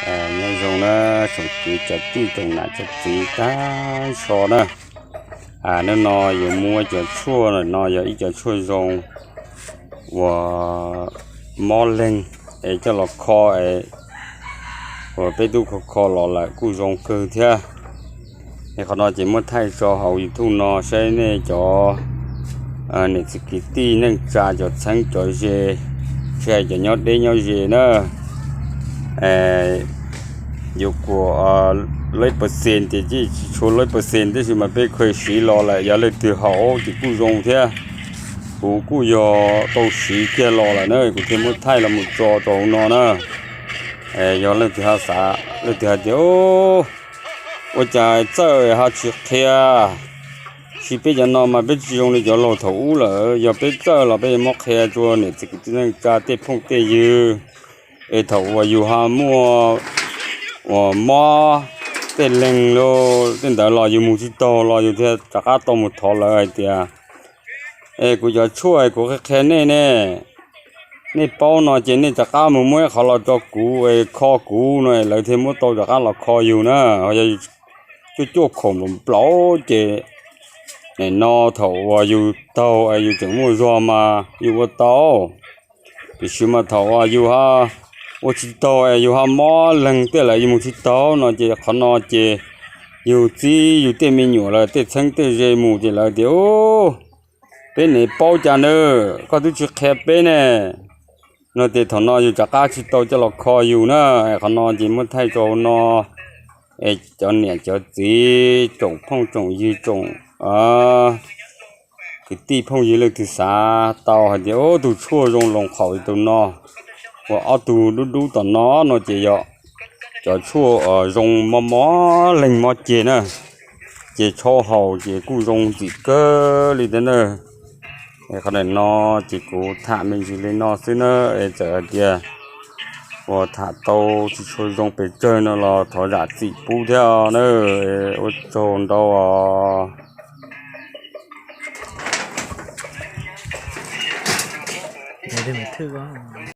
Nyob zoo na, tsoom kwv tsoom tij tsoom nam tsoom txiv tag nrho na. Hnub no yuav muab cov tshuaj no yog ib co tshuaj zoo uas mob leeg es coj los kho es uas peb tub kho kho los lawm kuj zoo kawg thiab. Es qhov no ces muab thaij tso hauv YouTube no saib nej cov niam txiv kwv tij neej tsa cov txheeb cov ze, tsis hais cov nyob deb nyob ze na. Yuav kuam lawm percent ces tsis tshua lawm percent tab sis mas peb kheev siv los lawm yog leej twg haus ces kuj zoo thiab. Kuv kuj yog tau siv kiag los lawm na kuv thiaj muab thaij los mus tso rau hauv no na. Yog leej twg ho xav leej twg hais tias ua cas txawj ho tsis qhia, sis peb cov no mas peb tsis zoo li cov laus thaum ub lawm, yog peb txawj los peb yuav muab qhia rau niam txiv kwv tij neej tsa tej phooj tej ywg es thaum uas yus ho muaj uas mob tej leeg los tej ntawd los yus mus tsis taug los yus thiaj rov qab tau mus thov lawv hais tias es kuv cov tshuaj kuv qhia qhia nej ne, nej paub no ces nej rov qab mus muab ib qho los rau kuv es kho kuv no lawv thiaj muab tau rov qab los kho yus na. Yog cuaj cuaj khoom nplaum nplaum ces nim no thaum uas yus taug es yus tseem muaj zog mas yus ua tau, tiam sis mas thaum uas yus ho ua tsis taug es yus ho mob leeg tej lawm yus mus tsis taug no ces qhov no ces yus txib yus tej me nyuam lawv tej txheeb tej ze mus ces lawv tias peb niam paub cas na, koj twb tsis qhia peb ne, no ces thaum no yus rov qab tsis tau coj los kho yus na. Qhov no ces muab thaij rau no es cov niam cov txiv tsoom phooj tsoom ywg tsoom kwv tij phooj ywg leej twg xav tau hais tias tus tshuaj zoo loos qhaum li tus no uas ob tug dub dub tom no no ces yog cov tshuaj zoo mob mob leeg mob ceg na, ces tshau haus ces kuj zoo ntxim kawg li thiab na. Qhov ntawm no ces kuv tham me ntsis li no xwb na, es txawm hais tias uas tham tau tsis tshua zoo pes tsawg no los thov zam txim pub thiab na. Ua tsaug ntau os.